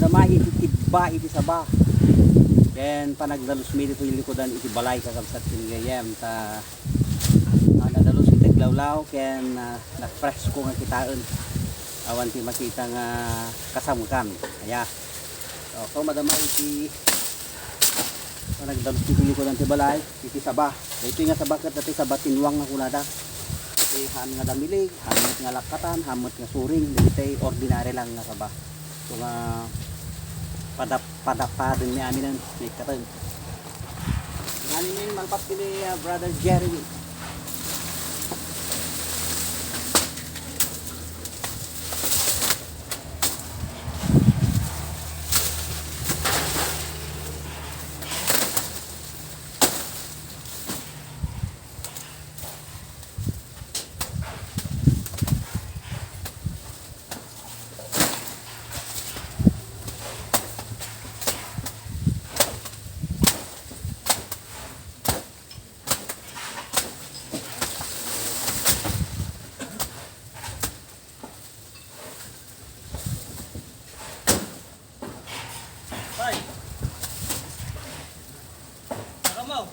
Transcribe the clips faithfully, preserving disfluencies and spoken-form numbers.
Madama iti tibba iti saba. Ken panagdalusmi ditoy likudan iti balay, kakabsat ken gayyem, ta, ah, nadalus iti aglawlaw ken, ah, nafresko nga kitaen. Awan ti makita nga kasamkan. Aya. So, madama iti panagdalus iti likudan ti balay, iti saba. Daytoy nga saba ket daytoy saba tinwang nga kunada. Iti haan nga damilig, haan met nga lakkatan, haan met nga suring, dagiti ordinary lang nga saba. Ito nga padap-, padapaden ni aminen, may katen. Ngani ni malpas kini, ah, Brother Jeremy. Tay! Nakamaw!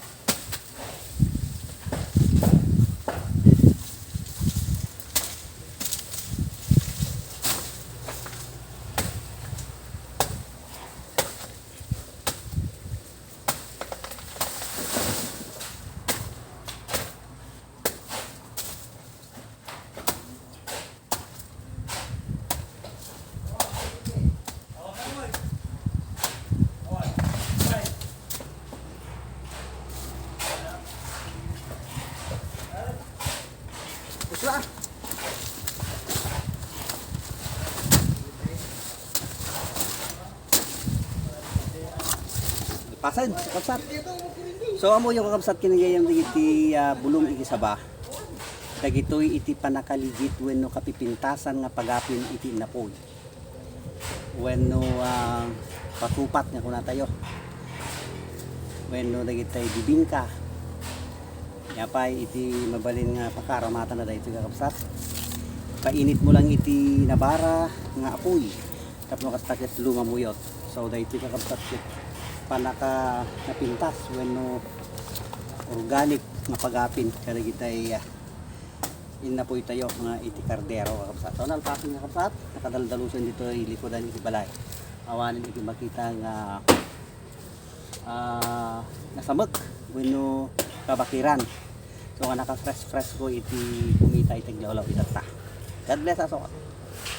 Pusla. Pasen, kakabsat. So, ammoyo, kakabsat, kinagayam dagiti, ah, bulong iti saba. Dagitoy iti pannakaligit wenno kapipintasan nga pagapin iti innapuy. Wenno, ah, patupat nga kunatayo. Wenno dagiti bibingka. Apay iti mabalin nga pakaaramatanna daytoy, kakabsat? Painitmo lang iti nabara nga apuy tapno kasta ket lumamuyot. So, daytoy, kakabsat, ket pannaka-, napintas wenno organic nga pagapin kadagitay, ah, innapuytayo nga iti kardero, kakabsat. So, nalpasen, kakabsat, nakadaldalusen ditoy likudan iti balay. Awanen iti makita nga, ah, nasamek wenno kabakiran. So, nga naka-fresh-fresko iti kumita iti aglawlaw itatta. God bless us all.